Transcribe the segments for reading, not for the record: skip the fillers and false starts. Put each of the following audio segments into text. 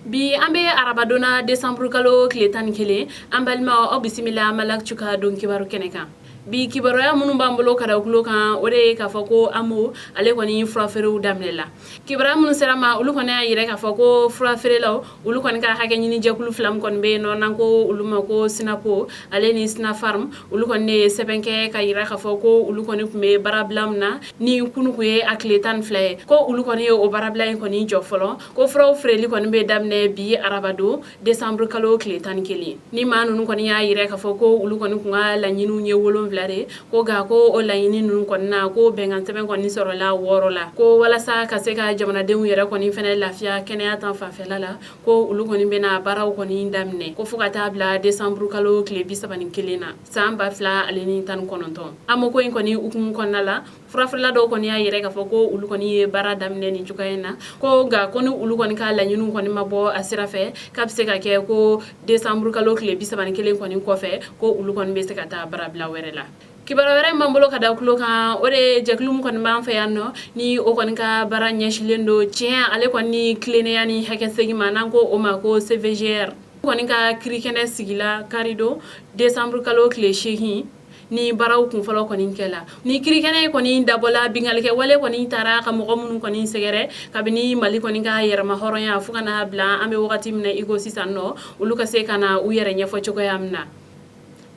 Bi an bɛ arabadon na, desanburu kalo tile 11. An balimaw, aw bisimila Malactu ka don kibaru kɛnɛ kan. Bi kibaruya minnu b'an bolo ka da tulo kan, o de ye k'a fɔ ko AMO ale kɔni furafeerew daminɛla. Kibaruya minnu sera ma, olu kɔni y'a yira k'a fɔ ko furafeerelaw olu kɔni ka hakɛ ɲini jɛkulu fila min kɔni bɛ yen nɔ, n'an ko olu ma ko SYNAPO ale ni SYNAFARM, olu kɔni ne ye sɛbɛn kɛ ka yira k'a fɔ ko olu kɔni tun bɛ baarabila min na ni kunu kun ye a tile 12 ye, ko olu kɔni ye o baarabila in kɔni jɔ fɔlɔ, ko furaw feereli kɔni bɛ daminɛ bi arabadon, desanburu kalo tile 11. Ni maa ninnu kɔni y'a yira k'a fɔ ko olu kɔni kun ka laɲiniw ye 7 de ko, nka ko o laɲini ninnu kɔni na, ko bɛnkan sɛbɛn kɔni sɔrɔla 6 la, ko walasa ka se ka jamanadenw yɛrɛ kɔni fɛnɛ lafiya kɛnɛya ta fanfɛla la, ko olu kɔni bɛna baaraw kɔni daminɛ ko fo ka taa bila desanburu kalo tile 31 na, san 2019. AMO ko in kɔni hukumu kɔnɔna la, furafeerela dɔw kɔni y'a yira k'a fɔ ko olu kɔni ye baara daminɛ nin cogoya in na, ko nka ko ni olu kɔni ka laɲiniw kɔni ma bɔ a sira fɛ, k'a bɛ se ka kɛ ko desanburu kalo tile 31 kɔni kɔfɛ, ko olu kɔni bɛ se ka taa baarabila wɛrɛ la. Kibaruya wɛrɛ min b'an bolo ka da tulo kan, o de ye jɛkulu min kɔni b'an fɛ yan nɔ, ni o kɔni ka baara ɲɛsinnen don tiɲɛ ale kɔni tilennenya ni hakɛ segin ma, n'an ko o ma ko CVJR, kɔni ka kirikɛnɛ sigila karidon, desanburu kalo tile 8, ni baaraw kunfɔlɔ kɔni kɛla. Ni kirikɛnɛ kɔni dabɔla binkannikɛ wale kɔni taara ka mɔgɔ minnu kɔni sɛgɛrɛ kabini Mali kɔni ka yɛrɛma hɔrɔnya fo ka n'a bila an bɛ wagati min na i ko sisan nɔ, olu ka se ka na u yɛrɛ ɲɛfɔ cogoya min na.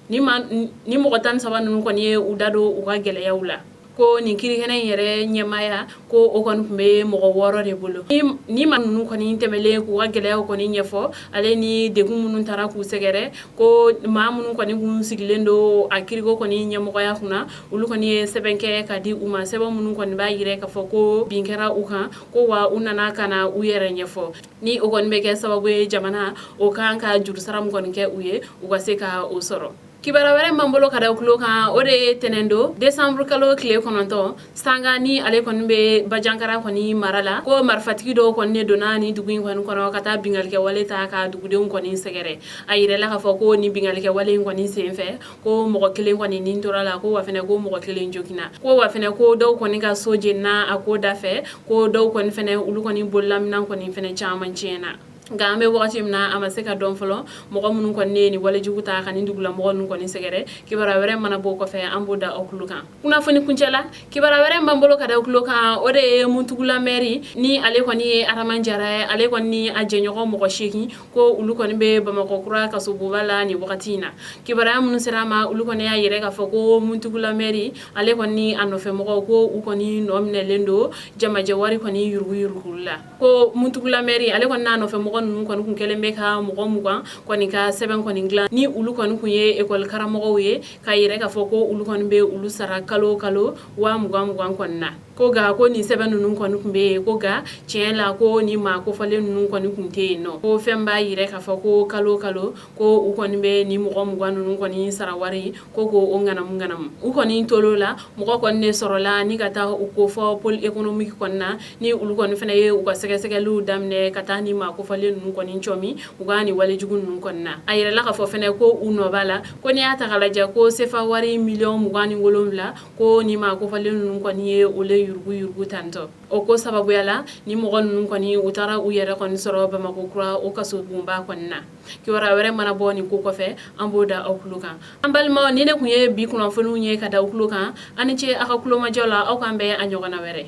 Ni mɔgɔ 13 ninnu kɔni ye u da don u ka gɛlɛyaw la, ko nin kirikɛnɛ in yɛrɛ ɲɛmaaya, ko o kɔni tun bɛ mɔgɔ 6 de bolo. Ni maa ninnu kɔni tɛmɛlen k'u ka gɛlɛyaw kɔni ɲɛfɔ, ale ni degun minnu taara k'u sɛgɛrɛ, ko maa minnu kɔni kun sigilen don a kiriko kɔni ɲɛmɔgɔya kunna, olu kɔni ye sɛbɛn kɛ ka di u ma, sɛbɛn minnu kɔni b'a yira k'a fɔ ko bin kɛra u kan, ko wa u nana ka na u yɛrɛ ɲɛfɔ. Ni o kɔni bɛ kɛ sababu ye jamana o kan ka jurusara min kɔni kɛ u ye, u ka se ka o sɔrɔ. Kibaruya wɛrɛ b'an bolo ka da tulo kan, o de ye tɛnɛn don, desanburu kalo tile 9, Sanga ni ale kɔni bɛ Bajankara kɔni mara la, ko marifatigi dɔw kɔni ne donna ni dugu in kɔni kɔnɔ ka taa binkannikɛ wale ta ka dugudenw kɔni sɛgɛrɛ. A yirala k'a fɔ ko ni binkannikɛ wale in kɔni senfɛ, ko mɔgɔ kelen kɔni nin tora la, ko wa fɛnɛ ko mɔgɔ kelen joginna, ko wa fɛnɛ ko dɔw kɔni ka so jenina a ko da fɛ, ko dɔw kɔni fɛnɛ olu kɔni bololaminɛn kɔni fɛnɛ caman tiɲɛna. Nka an bɛ wagati min na, a ma se ka dɔn fɔlɔ mɔgɔ minnu kɔni ne ye nin walejugu ta ka nin dugulamɔgɔ ninnu kɔni sɛgɛrɛ. Kibaruya wɛrɛ mana bɔ kɔfɛ, an b'o da aw tulo kan. Kunnafoni kuncɛ la, kibaruya wɛrɛ b'an bolo ka da tulo kan, o de ye Muntugula mɛri ni ale kɔni ye Adama Jara ye, ale kɔni ni a jɛɲɔgɔn mɔgɔ 8, ko olu kɔni bɛ Bamakɔ kura kasobonba la nin wagati in na. Kibaruya minnu sera a ma, olu kɔni y'a yira k'a fɔ ko Muntugula mɛri ale kɔni a nɔfɛmɔgɔw, ko u kɔni nɔ minɛlen don jamajɛ wari kɔni yuruguyuruguli la. Ko Muntugula mɛri ale kɔni n'a nɔfɛ mɔgɔ ninnu kɔni kun kɛlen bɛ ka mɔgɔ 20 kɔni ka sɛbɛn kɔni dilan, ni olu kɔni kun ye ekɔli karamɔgɔw ye, k'a yira k'a fɔ ko olu kɔni bɛ olu sara kalo kalo 20 000 20 kɔni na. Ko nka ko nin sɛbɛn ninnu kɔni tun bɛ yen, ko nka tiɲɛ la ko ni maa kofɔlen ninnu kɔni tun tɛ yen nɔ, ko fɛn b'a yira k'a fɔ ko kalo kalo ko u kɔni bɛ ni mɔgɔ 20 ninnu kɔni sara wari ko ko o ŋanamu ŋanamu. U kɔni tolo la, mɔgɔ kɔni de sɔrɔla ni ka taa u ko fɔ pôle économique kɔni na, ni olu kɔni fana ye u ka sɛgɛsɛgɛliw daminɛ ka taa ni maa kofɔlen ninnu kɔni cɔmi u ka nin walejugu ninnu kɔni na. A yirala k'a fɔ fana ko u nɔ b'a la, ko n'i y'a ta k'a lajɛ, ko sefa wari miliyɔn 27, ko ni maa kofɔlen ninnu kɔni ye o le yurugu yurugu tantɔ. O ko sababuya la, ni mɔgɔ ninnu kɔni u taara u yɛrɛ kɔni sɔrɔ Bamakɔ kura o kasobonba kɔni na. Kibaruya wɛrɛ mana bɔ nin ko kɔfɛ, an b'o da aw tulo kan. An balimaw, ni ne tun ye bi kunnafoniw ye ka da aw tulo kan. Aw ni ce aw ka kulomajɔ la. Aw k'an bɛn a ɲɔgɔnna wɛrɛ.